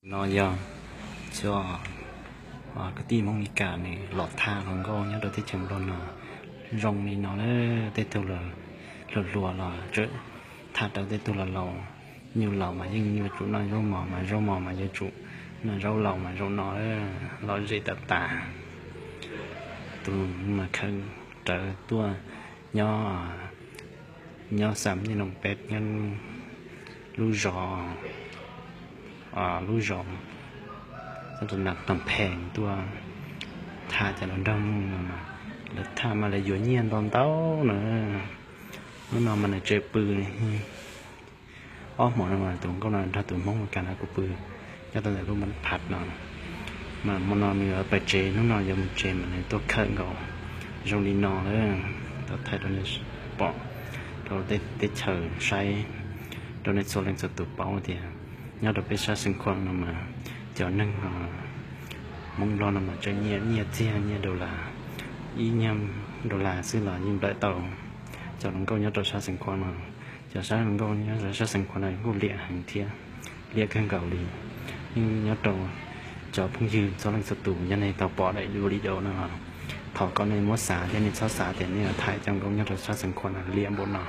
No yog cov kwv tij Hmoob Mes Kas nws los thaj hluas nkauj nyob rau teb chaws Nplog no zoo li no na. Tej tug hluas hluas los thaj rau tej tug laus laus, nyuj laus mas yeej yuav tsum noj zaub mos mas zaub mos mas yuav tsum noj zaub laus mas zaub no, lom zem tas tas. Tus mas khawm rawv tuaj nyob, nyob xam nyij loos peb nyob lub zos, lub zos Phnom Penh tuaj thaj cov hluas nraug no, lawv thaj mas lawv yuav nyiaj ntau ntau na. Hnub no mas nws tsev pw, ob hmo no mas tus nkauj no nrog tus Hmoob Mes Kas no kuj pw nyob tau ntawm lub Mab Phaj no. Mas hmo no nws yuav pais tsev, hnub no yuav mus tsev mas nws tuaj khawm nkaus zoo li no lawm, tau thaij rau nej pom rau teb chaws saib, rau nej txhua leej txhua tus paub tias nyob rau peb sab Xeev Khuam no mas cov neeg Hmoob Nplog no mas tseem nyiaj, nyiaj txiag nyiaj dollar, ib nyiaj dollar xwb los yeej nplawm tau cov hluas nkauj nyob rau sab Xeev Khuam no. Cov sab hluas nkauj nyob rau sab Xeev Khuam no kuj liam heev thiab, liam kawg nkaus li. Yeej nyob rau cov phooj ywg txhua leej txhua tus, yog nej tau pom daim video no, thov kom nej muab xav thiab nej txhob xav tias nej yuav thaij cov nkauj nyob rau sab Xeev Khuam no liam npaum no.